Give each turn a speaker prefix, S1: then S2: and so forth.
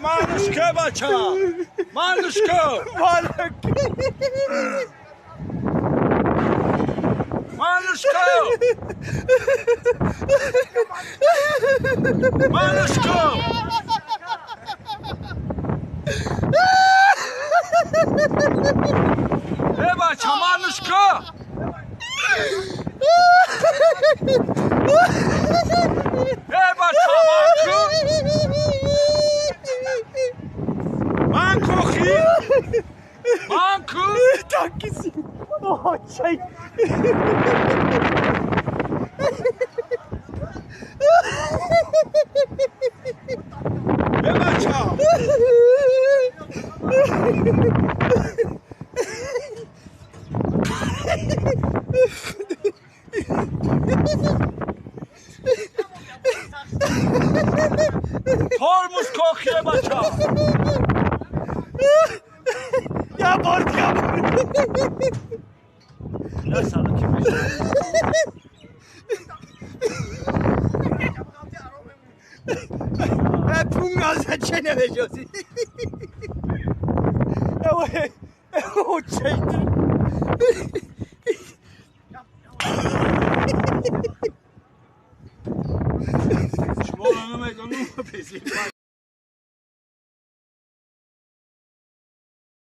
S1: Манушка, бача! Манушка! Манушка! Манушка! Э, бача, манушка! Э, бача, манку! Манкухи! Манку!
S2: Такси! О, чай!
S1: Э, бача! Тормоз кохи, бача!
S2: Я борт, я борт!
S1: Я салаки мешавам.
S2: Пунга зачем вежоси? Ой, ой, чай.